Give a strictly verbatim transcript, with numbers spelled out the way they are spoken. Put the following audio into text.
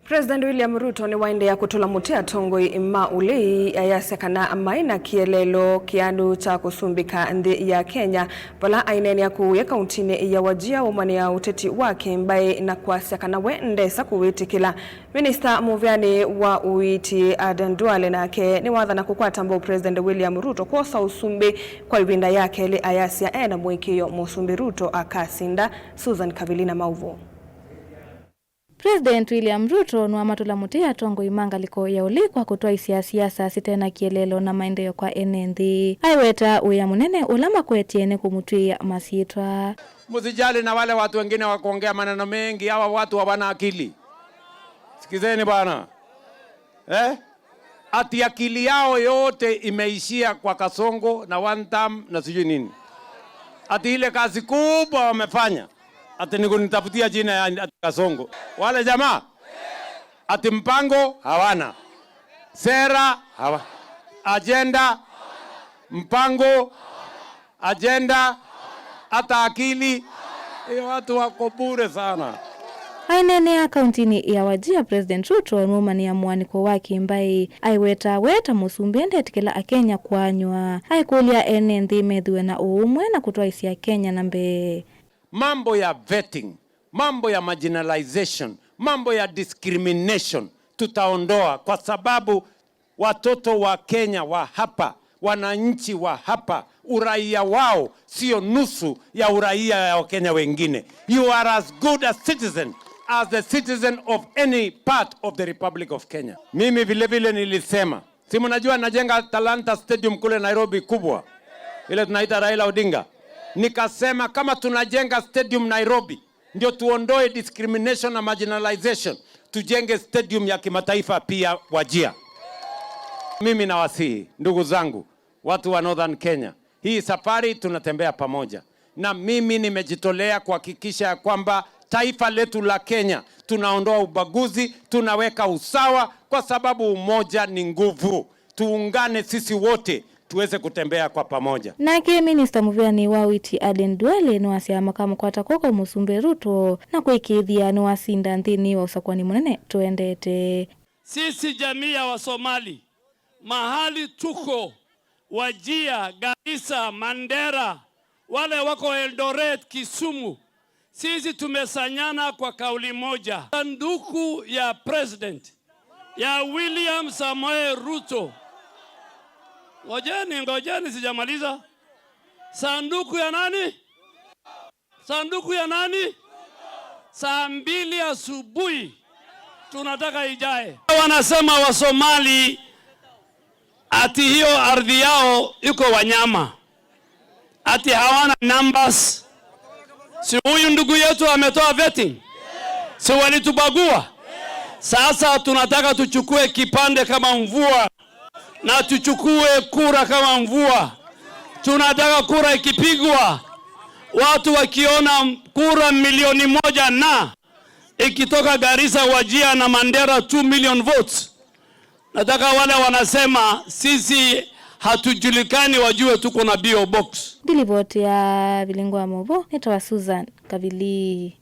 President William Ruto nĩwaendeea kũtũla mũtĩ atongoi ma ũlei, ayasya kana maĩ na kĩeleelo kĩanu kya kũsumbĩka nthĩ ya Kenya, vala aineenea kũũya kauntinĩ ya Wajir aumanĩa ũteti wa kĩmbaĩ na kwasya kana we ndesa kũwĩtĩkĩla. Minista mũvĩanĩ wa ũiiti Aden Duale nake nĩwathana kũkwata mbau President William Ruto kwosa ũsumbĩ kwa ĩvinda ya kelĩ, ayasya ena mũĩkĩĩo Mũsumbĩ Ruto akasinda. Susan Kavili na maũvoo. President William Ruto nĩwamatũla mũtĩ atongoi ma ngalĩko ya ũlei kwa kũtwaĩsya siasa site na kĩeleelo na maendeeo kwa ene nthĩ. Aiweta wĩa mũnene ũla makwetye nĩ kũmũtw'ĩĩa masyĩtwa. Msijali na wale watu wengine wa kuongea maneno mengi, hawa watu hawana akili. Sikizeni bwana. Eh? Ati akili yao yote imeishia kwa Kasongo na one term na sijui nini. Ati ile kazi kubwa wamefanya, ati ni kunitafutia jina ya ati Kasongo. Wale jamaa, ati mpango hawana, sera hawa, agenda, mpango, agenda, hata akili. Hiyo watu wako bure sana. Aineenea kauntinĩ ya Wajir, President Ruto nũmanĩa mũanĩko wa kĩmbaĩ. Aiweta we ta mũsumbĩ ndetĩkĩla Akenya kũanywa. Aikũlya ene nthĩ methĩwe na ũũmwe na kũtwaĩsya Kenya na mbee. Mambo ya vetting, mambo ya marginalization, mambo ya discrimination tutaondoa, kwa sababu watoto wa Kenya wa hapa, wananchi wa hapa, uraia wao sio nusu ya uraia ya Wakenya wengine. You are as good a citizen as the citizen of any part of the Republic of Kenya. Mimi vile vile nilisema, si mnajua najenga Talanta Stadium kule Nairobi kubwa, ile tunaita Raila Odinga. Nikasema kama tunajenga stadium Nairobi, ndio tuondoe discrimination na marginalization, tujenge stadium ya kimataifa pia Wajir. Mimi nawasihi, ndugu zangu, watu wa Northern Kenya, hii safari tunatembea pamoja. Na mimi nimejitolea kuhakikisha ya kwamba taifa letu la Kenya tunaondoa ubaguzi, tunaweka usawa, kwa sababu umoja ni nguvu. Tuungane sisi wote tuweze kutembea kwa pamoja. Nake minista mũvĩanĩ wa ũiiti Aden Duale nĩwasya makamũkwata kw'oko Mũsumbĩ Ruto na kũĩkĩĩthya nĩwasinda nthĩnĩ wa ũsakũani mũnene tũendete. Sisi jamii ya Wasomali, mahali tuko, Wajir, Garissa, Mandera, wale wako Eldoret, Kisumu, sisi tumesanyana kwa kauli moja. Sanduku ya President ya William Samoei Ruto. Ngojeni, ngojeni, sijamaliza. Sanduku ya nani? Sanduku ya nani? Saa mbili asubuhi tunataka ijae. Wanasema Wasomali ati hiyo ardhi yao iko wanyama, ati hawana numbers. Si huyu ndugu yetu ametoa vetting? Si walitubagua? Sasa tunataka tuchukue kipande kama mvua, na tuchukue kura kama mvua. Tunataka kura ikipigwa, watu wakiona kura milioni moja na ikitoka Garissa, Wajir na Mandera, two million votes. Nataka wale wanasema sisi hatujulikani wajue tuko na P O box. Ndilivoti ya vilingo ya mũvo nĩtawa Susan Kavili.